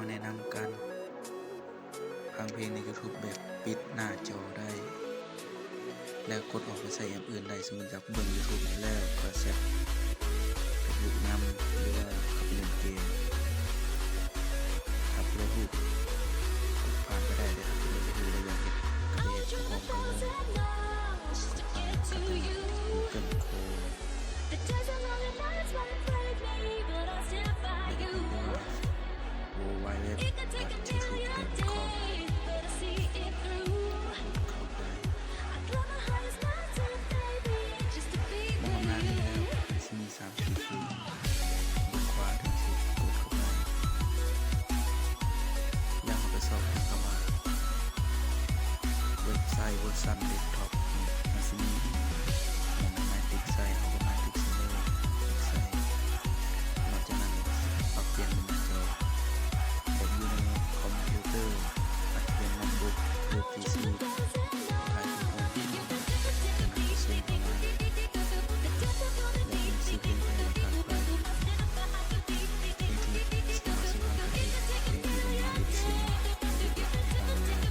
ມາແນະນຳການຟັງເພງໃນ YouTube ແບບປິດໜ້າຈໍໄດ້ ແລ້ວກົດອອກໄປໃຊ້ແອັບອື່ນໄດ້. ສົມມຸດຢາກເບິ່ງ YouTube ແລ້ວກໍແຊັດ ເຮັດຮູບນຳ ຫຼືວ່າເຂົ້າໄປຫຼິ້ນເກມ ຖ້າຜູ້ໃດຮູ້ກໍຜ່ານໄປໄດ້ ແຕ່ຖ້າຜູ້ໃດບໍ່ຮູ້ ແລ້ວຢາກເຮັດກໍໄປເຮັດພ້ອມກັນເລີຍ. ກໍຜ່ານເຂົ້າໄປ Google Chrome ແລ້ວກໍພິມວ່າ www.youtube.com ເຂົ້າໄປ. ເມື່ອເຂົ້າມາແລ້ວ ມັນຊິມີສາມຈຸດສູນ ເບື້ອງຂວາເທິງສຸດ ກົດເຂົ້າໄປ ແລ້ວເຮົາກໍຊອກຫາຄຳວ່າ ເວັບໄຊເວີຊັນເດັສທັອບ ມັນຊິມີໝົງໃຫ້ເຮົາຕິກໃສ່ ເຮົາກໍມາຕິກໃສ່ເລີຍ ຕິກໃສ່. ນອກຈາກນັ້ນ ປັບປ່ຽນເປັນໜ້າຈໍ ແບບຢູ່ໃນຄອມພິວເຕີ ອາດຈະເປັນໂນ້ດບຸກ ຫຼື ພີຊີ ຖ່າຍເປັນຮູບ ຈາກນັ້ນກໍຊູມເຂົ້າມາ ແລ້ວກໍຊື້ເພງໄປ ແລ້ວກໍໄປ ເພງທີ່ສາມາດຊື້ຜ່ານເພງທີ່ເປັນມາເລັດຊີ ເປັນເພງທີ່ເຮົາເລືອກ.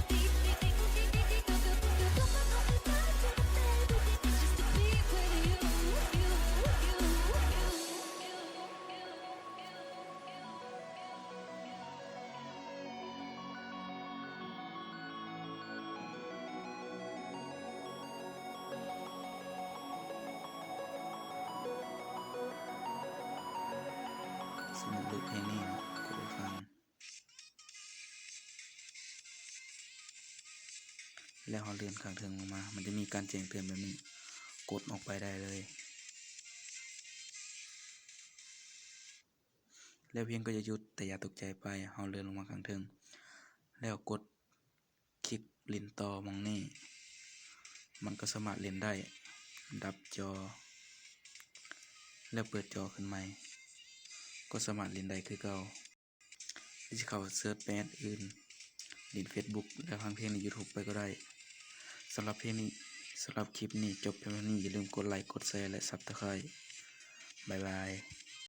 ສົມມຸດເລືອກເພງນີ້ເນາະ ກົດໄປຟັງ ແລ້ວເຮົາເລື່ອນຂ້າງເທິງລົງມາ ມັນຈະມີການແຈ້ງເຕືອນແບບນີ້ ກົດອອກໄປໄດ້ເລີຍ. ແລ້ວເພງກໍຈະຢຸດ, ແຕ່ຢ່າຕົກໃຈໄປ, ເຮົາເລື່ອນລົງມາຂ້າງເທິງ ແລ້ວກົດຄລິກຫຼິ້ນຕໍ່ໝ່ອງນີ້, ມັນກໍສາມາດຫຼິ້ນໄດ້. ດັບຈໍ ແລ້ວເປີດຈໍຂຶ້ນໃໝ່ ກໍສາມາດຫຼິ້ນໄດ້ຄືເກົ່າ. ຫຼືຊິເຂົ້າເສີດແປດອື່ນ, ຫຼິ້ນເຟສບຸກ ແລ້ວຟັງເພງໃນຢູທູບໄປກໍໄດ້. ສຳລັບເພງນີ້, ສຳລັບຄລິບນີ້ຈົບພຽງເທົ່ານີ້. ຢ່າລືມກົດໄລ, ກົດແຊ ແລະ ຊັບສະໄຄຣບ໌. ບາຍບາຍ.